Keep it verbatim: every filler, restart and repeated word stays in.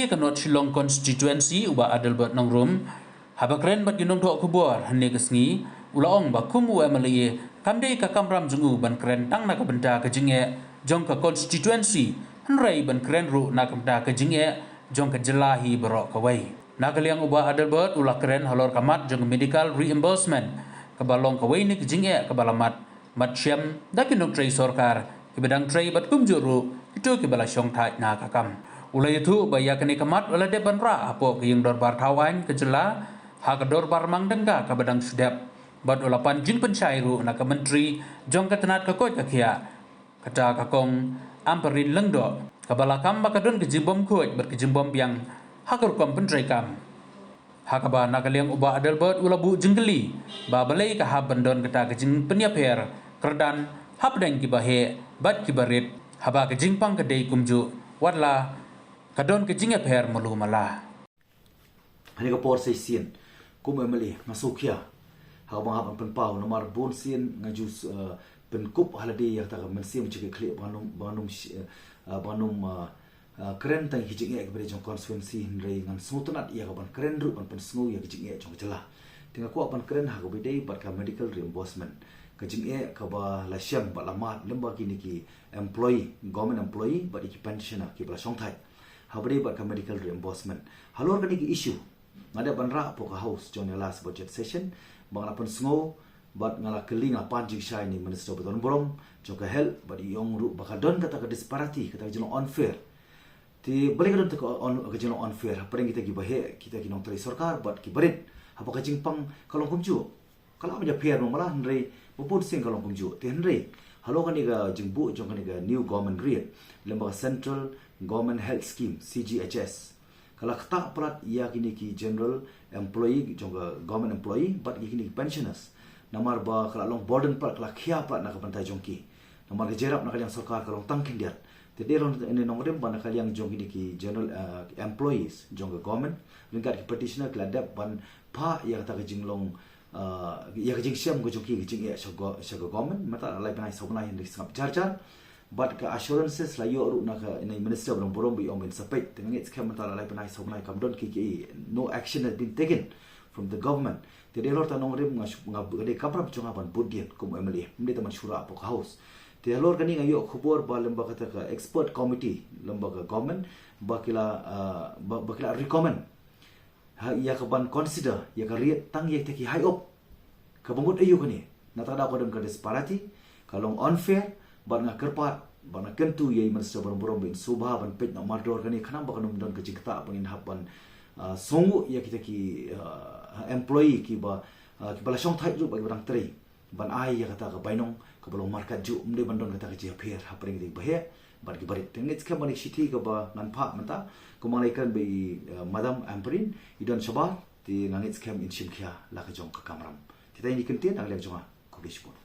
ka North Shillong Constituency u Bah Adelbert Nongrum, haba kren bad ki nongthoh khubor hynne ka sngi, u la ong ba kum u MLA kam dei ka kamram jong u ban kren tang na ka bynta ka jingeh jong ka constituency, hynrei ban kren ruh na ka bynta ka jingeh jong ka jylla hi baroh kawei. Na ka liang u Bah Adelbert u la kren halor ka mat jong ka medical reimbursement, kaba long kawei na ka jingeh kaba la mat, mat shem da ki nongtrei sorkar kiba dang trei bad kumjuh ruh kito kiba la shongthait na ka kam. U la ïathuh ba ïa kane ka mat u la dep ban rah hapoh ka ïing dorbar thaw aiñ ka jylla ha ka dorbar Mangdanga kaba dang shu dep, bad u la pan jingpynshai ruh na ka Myntri jong ka tnat ka koit ka khiah, kata ka Kong Ampareen Lyngdoh, kaba la kam ba ka don ka jingbym khuid bad ka jingbym biang ha ka rukom pyntreikam. Ha kaba na ka liang u Bah Adelbert u la buh jingkylli ba balei ka hap ban don kata ka jingpynïapher kyrdan hapdeng kiba heh bad kiba rit, haba ka jingpang ka dei kumjuh, watla ka don ka jingïapher malu mala. Hane ka por sa shisien kum MLA nga sngewkhia ha kaba nga hap ban pynpaw, namar bun sien nga ju, eh, pynkup ha lade ïa kata ka mynsiem jingkitkhlieh ba ngam, ba ngam, eh, ba ngam, eh, eh, kren tang ïa ki jingeh kiba dei jong constituency, hynrei ngan sngewtynnat ïa ka ban kren ruh ban pynsngew ïa ki jingeh jong ka jylla. Te nga kwah ban kren ha kaba dei bad ka medical reimbursement, ka jingeh kaba la shem bad la mad lem bad kine ki employee, government employee bad ïa ki pensioner kiba la shongthait haba dei bad ka medical reimbursement. Halor kane ka issue nga dep ban rah hapoh ka House jong ne last budget session, ba nga la pynsngew bad nga la kylli, nga pan jingshai ne Minister ba don burom jong ka Health, bad i ong ruh ba ka don kata ka disparity, kata ka jinglong unfair. Te balei ka don kata ka un-, ka jinglong unfair hapdeng kita kiba heh, kita ki nongtrei sorkar bad kiba rit, haba ka jingpang ka long kumjuh? Ka lah ban ïapher mo mala, hynrei ba bun sien ka long kumjuh. Te hynrei halor kane ka jingbuh jong kane ka new government rate lem bad ka Central Government Health Scheme, CGHS, ka la ktah palat ïa kine ki general employee jong ka government employee bad ïa kine ki pensioners, namar ba ka la long burden palat, ka la khia palat na ka bynta jong ki. Namar ka jingïarap na ka liang sorkar ka long tang khyndiat. Te dei long ne nongrim ba na ka liang jong kine ki general, eh, employees jong ka government, ryngkat ki petitioner ki la dep ban phah ïa kata ka jinglong, eh, ïa ka jingshem ka jong ki, ka jingeh sha go-, sha ka government. Mynta la lai bnai saw bnai hynrei sngap jar jar. Bad ka assurances la ïoh ruh na ka, na i Minister ba don burom ba i ong ba in sa peit. Te nga ngeit skhem mynta la lai bnai saw bnai kam don kiei kiei, no action has been taken from the government. Te dei halor kata nongrim nga shu, nga, ka dei kamram jong nga ban bud dien kum MLA, ym dei tang ban shu rah hapoh ka House. Te halor kane nga ïoh khubor ba lem bad kata ka expert committee lem bad ka government ba ki la, ah, ba, ba ki la recommend ha, ïa ka ban consider ïa ka rate tang ïa kita ki high up. Kaba mut aïu kane? Na kata ka daw ka don ka disparity, ka long unfair, bad nga kyrpad bad nga kyntu ïa i Minister ba don burom ba in sngewbha ban peit noh mardor kane, khnang ba kan ym don ka jingktah ba ngin hap ban, ah, sngewnguh ïa kita ki, ah, employee kiba, ah, kiba la shongthait ruh bad kiba dang trei, ban ai ïa kata ka bainong kaba long markatjuh, ym dei ban don kata ka jingïapher hapdeng kita kiba heh bad kiba rit. Te nga ngeit skhem ba kane ka shithi kaba ngan phah mynta, kumba nga la ïakren bad i, eh, Madam Ampareen, i don shabar, te nga ngeit skhem in shim khia la ka jong ka kamram. Te tang ïa kine ki kyntien na ka liang jong nga, khublei shibun.